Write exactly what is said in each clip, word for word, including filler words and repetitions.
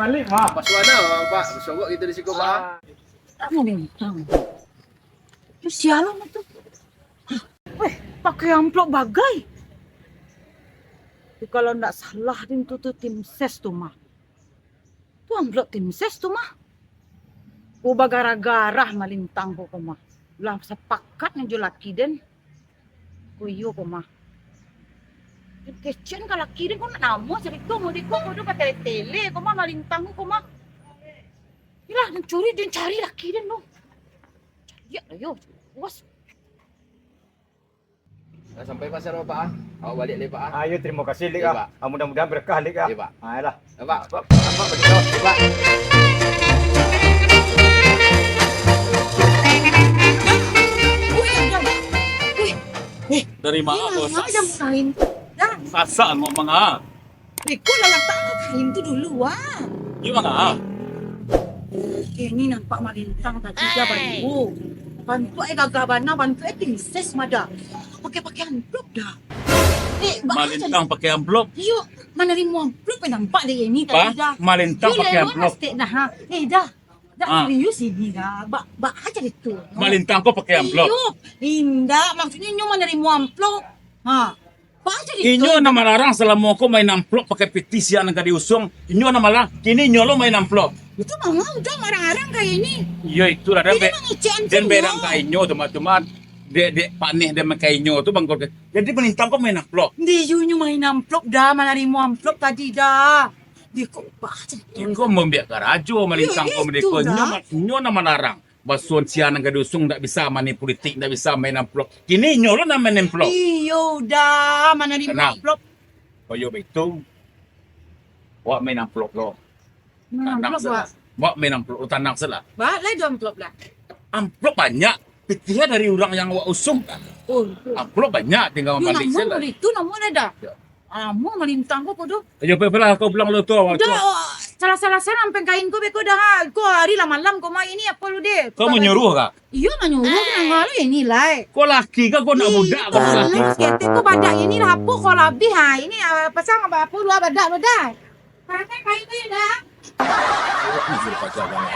Balik, Mak. Pas mana, Pak? Bersobok kita di siko, Pak. Ah. Malintang. Tu sia lo tu. Weh, pakai amplop bagai. Tu kalau ndak salah, din tu, tu tim ses tu mah. Tu amplop tim ses tu mah. Ko bagara-gara malintang ko, ko mah. Lah sapakat jo laki den. Ko iyo ko mah. Kecen ka laki den, ko nak namo carito mode ko, ko tu batele-tele ko mah malintang ko mah. Iyolah, den curi, den cari laki den tu. Cari lah yo, puas. Lah sampai pasar, Pak, ah. Awak balik lai, Pak, ah. Ayo, terima kasih, Lik, ah. Pak. Ah, mudah-mudahan berkah, Lik, ah. Iya, Pak. Ah, lah. Ya, Pak. Pak, Pak, Pak, Pak. Wih, wih. Dari mana, Bos? Sasak ngok manga. Iko lah latak kain tu dulu, wah. Iyo manga. Kini nampak malintang tadi dah bantu. Bantuak eh gagah bana, bantuak eh tim ses mada. Pakai-pakai amplop dah. Eh, malintang pakai amplop? Iyo, manarimo amplop eh nampak dek ini tadi dah. Malintang pakai amplop. Dah, ha. Eh, dah. Dah serius ini dah. Ba, ba aja itu. Malintang ko pakai amplop? Iyo, indak. Maksudnyo inyo manarimo amplop. Ha. Inyo nan malarang salamo ko main amplop pakai pitih siang nan ka diusuang. Inyo nan malarang. Kini inyo lo main amplop. Itu manga udah marang-arang kayak ini. Iyo, itulah. Ini mangecek den berang ka inyo tu mah, tu mah. Dek, dek paneh den main ka inyo tu, Bang Gol. Jadi malintang ko main amplop. Di inyo main amplop dah, manarimo amplop tadi dah. Di ko bah. Iko mambiak karajo malintang ko merdeka. Inyo nan malarang. Basuahan siang nan ka diusuang ndak bisa mani politik, ndak bisa main amplop. Kini inyo lo nan main amplop. Iyo, udah, manarimo amplop. Koyo baitu, awak main amplop lo. Main amplop, Wak. Awak main amplop lo, tanang salah. Ba, lai do amplop lah. Amplop banyak, pitih dari urang yang awak usuang. Oh, betul. Amplop banyak, tinggal mambali salah. Itu namo lah dah. Yo. Lamo malintang ko, ko tu. Ayo, pai, pai lah, kau pulang dulu tu, awak tu. Udah, oh, salah-salah salah, ampang kain ko beko dah, ha. Ko hari lah malam ko main ni, apo lu deh? Kau manyuruh kah? Iyo, manyuruh, nangah lah ini lai. Kau laki kah, kau nak budak kau laki? Iyo, ketek ko badak ini lah, apo kau labih, ha. Ini, ah, pasang apo, apo lu, ah, badak lu dah. Pakai kain ko dah. Awak ni suruh paja banget.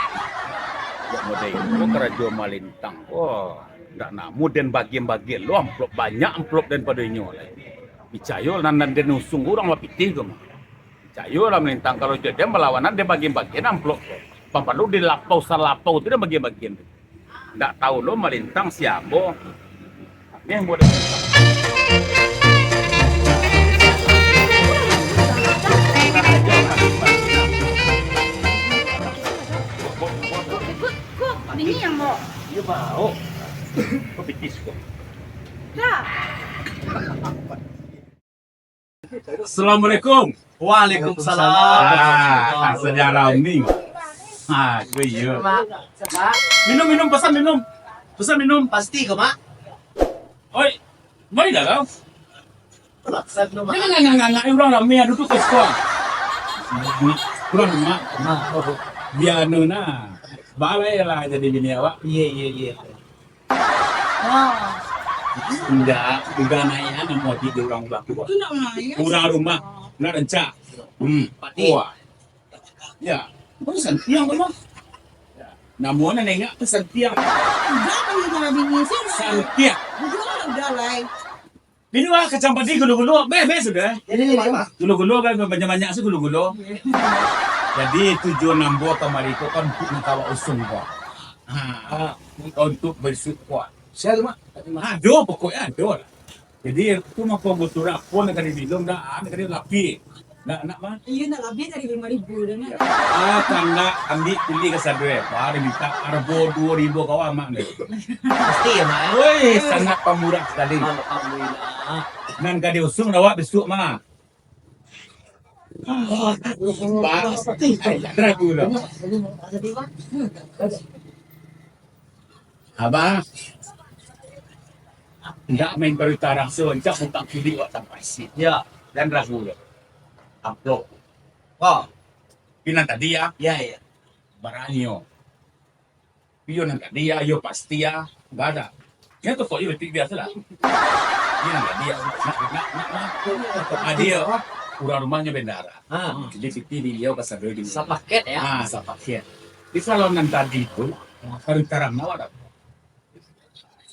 Awak model ko karajo malintang. Wah, ndak namo den bagian-bagian lo amplop, banyak amplop den pado inyo lai. Picayo lah, nan, nan den usuang urang bapitih ko mah. Picayo lah malintang, kalau jo den balawanan den bagian-bagian amplop ko. Pang paralu di lapau salapau tu den bagian-bagian. Ndak tahu lo malintang siapo. Ni yang buat malintang. Kok, kok, kok, kok bini yang bawa? Dia bawa. Kok pitis kok? Dah. Assalamualaikum. Waalaikumsalam. Ah, saja rami. Ah, ko iyo. Minum, minum, pesan minum. Pesan minum. Pasti ko, Mak. Oi, mari dah kau. Pesan tu, Mak. Jangan ngangak-ngangak, urang rami, duduak ka siko. Urang rumah. Bia anu nah. Balai lah jadi bini awak. Iyo, iyo, iyo. Wah. Indak, udah naik anak mau tidur orang tua. Itu nak naik. Urang rumah, nak rancak. Hmm. Pati. Wah. Ya. Kau santiang kau mah. Namo nak nengok tu santiang. Udah, kamu jangan bini sih. Santiang. Udah, udah, lai. Bini wah kacang padi gulu-gulu. Beh, beh sudah. Jadi ni, Mak. Gulu-gulu kan banyak-banyak sih gulu-gulu. Jadi tujuan ambo kamari ko kan untuk nak awak usuang ko. Ha, untuk bersyukur. Siapa, Mak? Ado, pokoknyo ado lah. Jadi, tu mako butuh rapon nak kali bilong dah, nak kali lapih. Nak, nak, Mak? Iyo, nak labih dari limo ribu dah, nak. Ah, kandak, ambiak pilih ka sadonyo. Baru minta arbo duo ribu kawan, Mak, ni. Pasti ya, Mak, ya? Woi, sangat pamurah sekali. Alhamdulillah. Nan ka diusuang awak bisuak, Mak. Pak, ragu lah. Abah, ndak main berita langsung, cak buka kulik awak sampai sini. Ya. Dan ragu lah. Amplop. Wah. Pinang tadi ya? Ya, ya. Baranyo. Iyo nan tadi ya, iyo pasti ya, ndak ada. Iyo tu kok iyo tik biaso lah. Iyo nan tadi ya, nak, nak, nak, nak. Ah, dio. Urang rumahnyo bendahara. Ah. Hmm, jadi piti di liau ka sado di. Sapaket, ya? Ah, sapaket. Di salonan tadi tu, kalau tarang awak dak?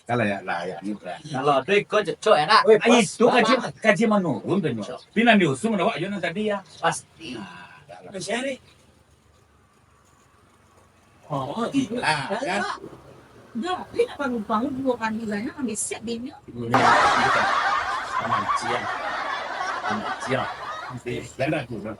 Kalau ya lah, ya ni berani. Kalau ado iko cocok, ya, nak? Weh, pas. Itu kaji, kaji manurun tu nyo. Cocok. Pinang diusung awak yo nan tadi, ya. Pasti. Nah, dah lah. Cari. Oh, ah, kan? Dah, tapi nak bangun-bangun dua kali banyak, ambil siap bini. Iya, iya. Aman, siap. Aman, siap. Oke, dan aku, dah.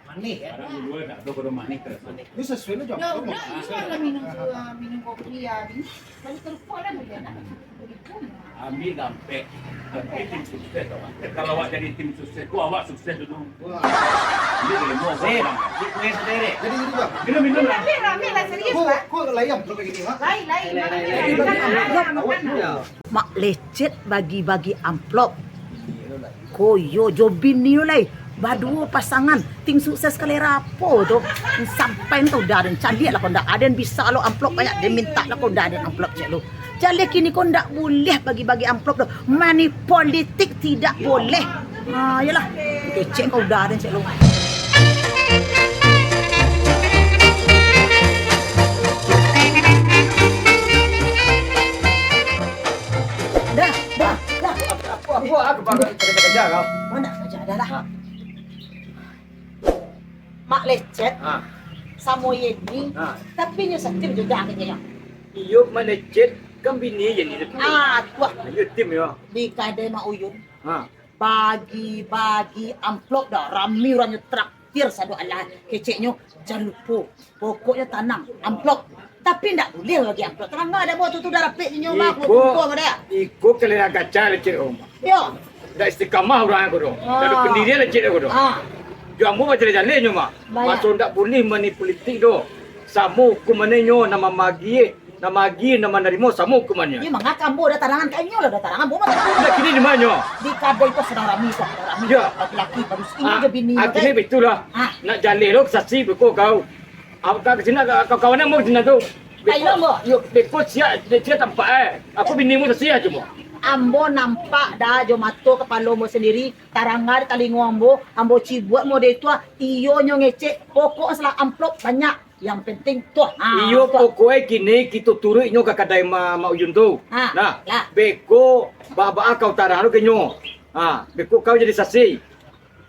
Manih, ya? Barang di lua dak ado, baru manih terus. Ini sesuai lah, Jok. Dah, udah, udah lah minum, minum kopi, ya, bini. Ambil gampek. Gampek tim sukses, awak. Kalau awak jadi tim sukses, wah, awak sukses dulu. Wah. Ambil demo, eh, bang. Di kue sendiri. Jadi gitu, Bang. Minum, minum lah. Ambil, ambil lah, serius, Bang. Kok, kok layam kalau begini, Bang? Lain, lain, Bang. Lain, lain, lain. Makan, makan, makan. Mak Lecet bagi-bagi amplop. Koyo jo bini yo lai. Baduo pasangan, tim sukses kalera apo tu? Sampai tu udah den caliak lah, kok ndak aden bisa lo amplop banyak, den mintak lah kok udah den amplop cek lu. Jaleh kini kok ndak buliah bagi-bagi amplop tu. Money politik tidak boleh. Ha, iyolah. Kecek kok udah den cek lu. Dah, dah, dah. Apo, apo, apo, apo, kerja-kerja kau? Mana kerja dah lah. Ha. Mak Lecet, ha, samo Yeni, ha, tapi nyo satim jo dah kecek nyo. Iyo, Mak Lecet, kan bini Yeni tu. Ah, tuah. Iyo, tim yo. Di kadai Mak Uyun. Ha. Bagi-bagi amplop dah, rami urang nyo traktir sado alah, keceknyo, jan lupo. Pokoknyo tanang, amplop. Tapi ndak buliah bagi amplop. Tarang ado buah tu, tu dah rapek nyo mah, iko, kumpul dah. Iko kalera gaca Lecet, Om. Yo. Ndak istiqamah urang ko doh. Ah. Ndak ado pendirian Lecet ko doh. Ah. Jo ambo bajaleh-jaleh nyo mah. Banyak. Maso ndak buliah money politik doh. Samo hukumannyo nyo, nan mamagi, nan magi, nan manarimo, samo hukumannyo. Iyo, mangaka ambo dah tarangan ka inyo lah, dah tarangan, ambo mah tarangan. Dah kini di manyo? Di kadai tu sadang rami tu, sadang rami. Yo. Laki-laki baru inyo, ah, jo bini. Ah, kini bitulah. Ah. Nak jaleh lo saksi beko kau. Kau ka sinan, ka-, ka-, kawan ambo sinan tu. Beko, yo, beko siap, siap tampak, eh. Aku bini mu saksi ah cuma. Ambo nampak dah jo mato kapalo ambo sandiri, taranga di talingo ambo, ambo cibuak mode tu ah, iyo nyo ngecek, pokok masalah amplop banyak, yang penting tu ah. Ha, iyo, tu ah. Pokoknyo kini kito turuik nyo ka kadai Ma-, Mak Uyun tu. Ha, nah, lah. Beko baa-baa kau tarang tu ka inyo. Ha, beko kau jadi saksi.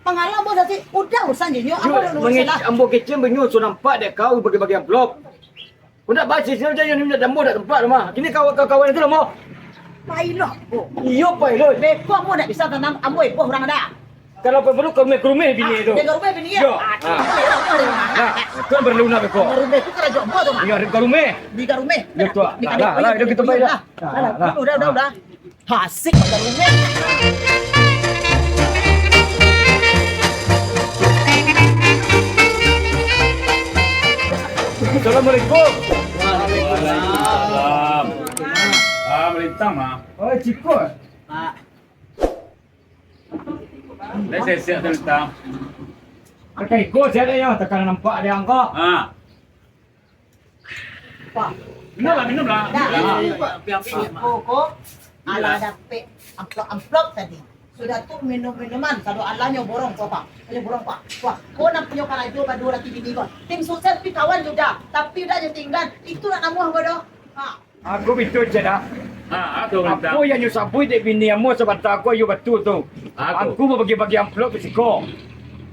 Pangalo ambo saksi, udah urusan jo inyo, ambo dah urusan lah. Ambo kecek banyo, so nampak dek kau bagi-bagi amplop. Kau ndak baca sinan, jangan minta ambo dak tempat mah. Kini kawan-kawan itu lah, mo. Pailoh, ambo. Iyo, pailoh. Beko ambo ndak bisa tanam, ambo iboh urang dah. Kalau perlu, ka rumah, ka rumah bini tu. Ah, ka rumah bini, yo? Yo. Ah, ah. Iyo, iyo, iyo. Nah, itu yang perlu nak beko. Ka rumah tu karajo ambo tu, mah. Iyo, ka rumah. Di ka rumah. Yo, tu, ah. Di ka rumah. Lah, lah, lah, itu kita bayar. Lah, lah, lah. Udah, udah, udah. Hasik macam rumah. Assalamualaikum. Waalaikumsalam. Ah, malintang, mah. Oh, ciko. Pak. Dah siap-siap dah malintang. Pakai iko siap dah, yo. Takkan nampak dia angkau. Ah. Pak. Minumlah, minumlah. Dah. Minum, Pak. Ambil, ambil, ambil, Pak. Iko ko, alah dapek amplop-amplop tadi. Sudah tu minum minuman, sado alahnyo borong ko, Pak. Ayo borong, Pak. Wah, ko nan punyo karajo baduo laki bini ko. Tim sukses pi kawan juo, tapi udah nyo tinggan. Itu nak namuah ko doh. Ha. Aku bitu je dah. Ha, aku minta. Apo yang nyo sabuik dek bini ambo sabanta ko, iyo batul tu. Aku. Aku babagi-bagi amplop di siko.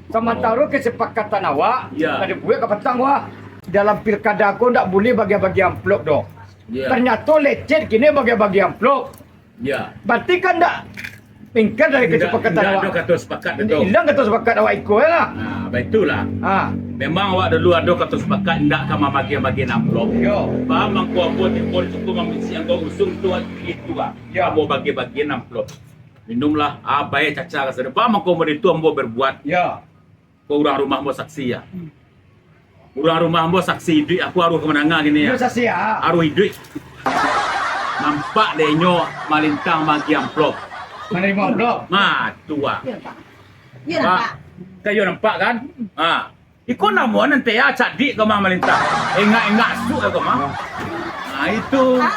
Samantaro kesepakatan awak, ya, ka dibuek ka patang, wah. Dalam pilkada ko ndak buliah bagi-bagi amplop doh. Ya. Tanyato Lecet kini bagi-bagi amplop. Ya. Berarti kan ndak ingkar dari kesepakatan awak. Ndak ado kato sepakat, betul. Ilang kato sepakat awak iko lah. Nah, baitulah. Ha. Memang awak dulu ado kato sepakat ndak ka mambagi-bagi amplop. Yo. Ba mangko ambo tibo di suku mambisik angkau usung tu, itu ah. Yo. Ambo bagi-bagi amplop. Minumlah, abai caca ka sadonyo. Ba mangko ambo di tu ambo berbuat. Yo. Ko urang rumah ambo saksi, ya. Hmm. Urang rumah ambo saksi iduik, aku aruih ka mandanga kini, ya. Iyo saksi, ya. Aruih iduik. Nampak dek inyo malintang magi amplop. Manarimo amplop. Ma, tu, ah. Iyo, Pak. Iyo, Pak. Kan iyo nampak, kan? Ha. Iko namo nan tea cadik ko mah malintang. Engak-engak suk ko mah. Ha, itu. Hah?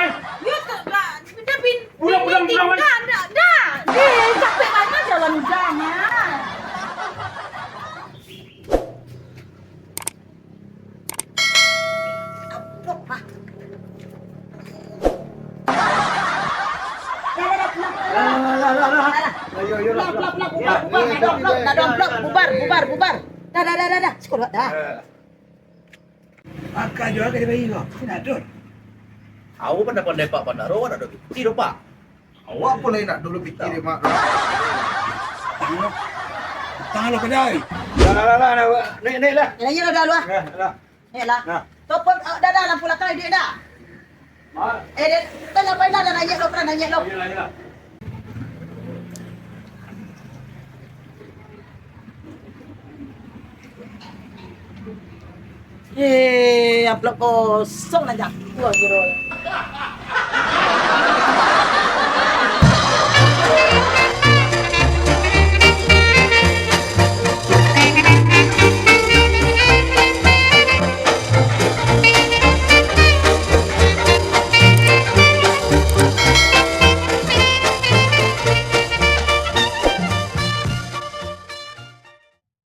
ai. Yo, tak, tak. Dah pin-, Pulang, pulang, pulang, ai. Dah, dah, dah. Eh, capek banget jalan hujan, ah. Amplop, ah. Dah, dah, dah, pulang, pulang, pulang. Lah, lah, lah, lah, lah. Dah, dah. Ayo, ayo, lah, pulang, pulang, pulang, lah. Pulang, pulang. Dah ada amplop, dah ada amplop. Bubar, bubar, bubar. Dah, dah, dah, dah, dah. Sekolah dah. Eh. Mako juo ka dibayia ko. Indak doh. Awak pandai-pandai Pak Bandaro, awak ndak ado pitih doh, Pak. Awak pun lai ndak ado pitih dek Mak. Tang lo. Tang lo kadai. Lah, lah, lah, lah, lah. Naik, naik lah. Naik lah, dah, dah, dah. Nah, lah. Naik lah. Nah. Topon, eh, dah, dah, lampu lakang, duit dah. Mak. Eh, dah, dah, dah, dah, dah, naik lo, pran, naik lo. Iyalah, iyalah. Eh, amplop kosong lah jatuah kiro.